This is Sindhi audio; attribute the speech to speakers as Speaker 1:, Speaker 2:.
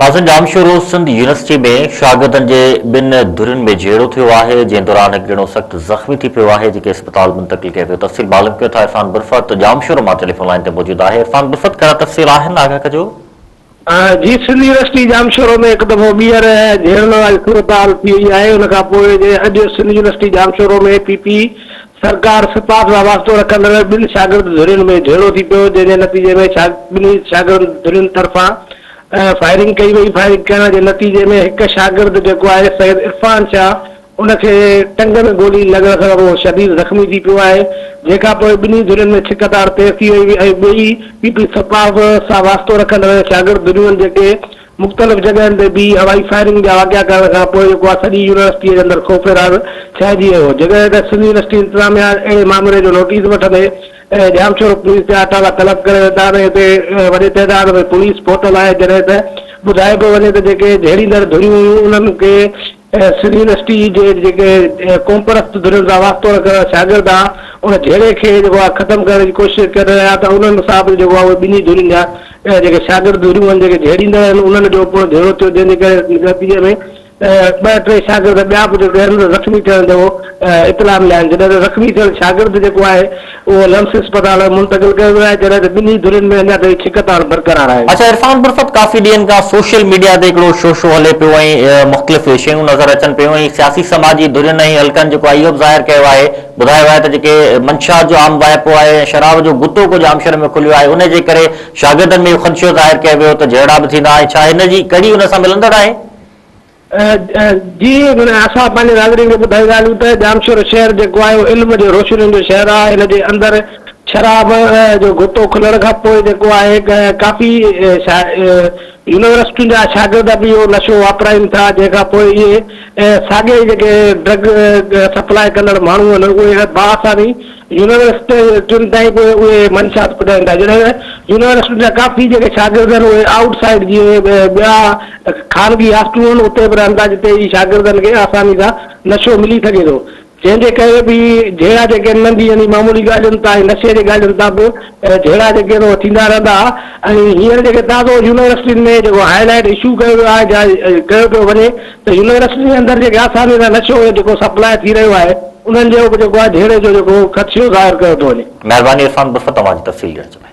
Speaker 1: ناظرين ڄامشورو سنڌ يونيورسٽي ۾ شاگردن جي ٻن ڌرين ۾ جهيڙو ٿيو آهي جنهن دوران هڪ ڄڻو سخت زخمي ٿي پيو آهي جنهن کي اسپتال منتقل ڪيو ويو تفصيل معلوم ڪيون ٿا عرفان برفت ڄامشورو مان ٽيليفون لائين تي موجود آهي عرفان برفت ڪهڙا تفصيل آهن آگاهه ڪجو.
Speaker 2: جي سنڌ يونيورسٽي ڄامشورو ۾ هڪ دفعو ٻيهر جهيڙن واري صورتحال ٿي وئي آهي ان کان پوء اڄ Sindh university Jamshoro ۾ P P سرڪار سپاف سان واسطو رکندڙ ٻن شاگرد ڌرين ۾ جهيڙو ٿي پيو جنهن جي نتيجي ۾ ٻنهي شاگرد ڌرين طرفان فائرنگ ڪئي وئي، فائرنگ ڪرڻ جي نتيجي ۾ هڪ شاگرد جيڪو آهي سيد عرفان شاهه ان کي ٽنگ ۾ گولي لڳڻ سبب اهو شديد زخمي ٿي پيو آهي، جنهن کان پوء ٻنهي ڌرين ۾ ڇڪتاڻ تيز ٿي وئي ۽ ٻئي پي پي سپاف سان واسطو رکندڙ شاگرد ڌريون جيڪي مختلف جڳهين تي بيهي هوائي فائرنگ جا واقعا ڪرڻ کان پوء جيڪو آهي سڄي يونيورسٽيء جي اندر خوف راز ڇانئجي ويو هو، جڏهن ته سنڌ يونيورسٽي انتظاميا اهڙي مامري جو نوٽيس وٺندي ڄامشورو پوليس جا اٽالا طلب ڪري ورتا آهن ۽ اتي وڏي تعداد ۾ پوليس پهتل آهي جڏهن ته ٻڌايو پيو وڃي ته جيڪي جهيڙيندڙ ڌريون هيون انهن کي سنڌ يونيورسٽي جي جيڪي قومپرست ڌرين سان واسطو رکندڙ شاگرد ها ان جهيڙي کي جيڪو آهي ختم ڪرڻ جي ڪوشش ڪري رهيا ته انهن سان به جيڪو آهي اهي ٻنهي ڌرين جا جيڪي شاگرد ڌريون آهن جيڪي جهيڙيندڙ آهن انهن جو پڻ جهيڙو ٿيو جنهن جي ڪري نتيجي ۾ ٻه ٽي شاگرد ٻيا به جيڪي آهن زخمي ٿيڻ جو اطلاع مليا آهن جڏهن ته زخمي ٿيل شاگرد جيڪو آهي اهو لمس اسپتال منتقل ڪيو ويو آهي جڏهن ته ٻنهي ڌرين ۾ اڃا تائين ڇڪتاڻ برقرار آهي.
Speaker 1: اڇا عرفان برفت ڪافي ڏينهن کان سوشل ميڊيا تي هڪڙو شوشو هلي پيو ۽ مختلف شيون نظر اچن پيون ۽ سياسي سماجي ڌرين ۽ حلقن جيڪو آهي اهو به ظاهر ڪيو آهي ٻڌايو آهي ته جيڪي منشيات جو عام واهپو آهي ۽ شراب جو گتو ڪو ڄامشوري ۾ کليو آهي ان جي ڪري شاگردن ۾ اهو خدشو ظاهر ڪيو ويو ته جهيڙا به ٿيندا ۽ ڇا هن جي ڪڙي ان سان ملندڙ آهي؟
Speaker 2: جي اسان پنهنجي ناظرين کي ٻڌائيندا هلون ته ڄامشورو شهر جيڪو آهي اهو علم جي روشنين جو شهر آهي هن جي اندر شراب جو گتو کلڻ کان پوء جيڪو آهي ڪافي يونيورسٽين جا شاگرد به اهو نشو واپرائين ٿا جنهن کان پوء اهي ساڳي ئي جيڪي ڊرگ سپلاء ڪندڙ ماڻهو آهن اهي باآساني يونيورسٽين تائين به اهي منشيات پڄائين ٿا جڏهن ته يونيورسٽين جا ڪافي جيڪي شاگرد آهن اهي آئوٽ سائيڊ جيئن ٻيا خانگي هاسٽلون آهن اتي به رهن ٿا جتي ئي شاگردن کي آساني سان نشو ملي سگهي ٿو جنهن جي ڪري به جهيڙا جيڪي آهن ننڍي ننڍي معمولي ڳالهين تان ۽ نشي جي ڳالهين تان به جهيڙا جيڪي آهن اهي ٿيندا رهندا ۽ هينئر جيڪي تازو يونيورسٽين ۾ جيڪو هاء لائيٽ اشو ڪيو ويو آهي جا ڪيو پيو وڃي ته يونيورسٽين جي اندر جيڪي آساني سان نشو جيڪو سپلاء ٿي رهيو آهي انهن جو به جيڪو آهي جهيڙي جو جيڪو خدشو ظاهر ڪيو ٿو وڃي.
Speaker 1: مهرباني عرفان برفت اوهان جي تفصيل ڏيڻ جي لاء.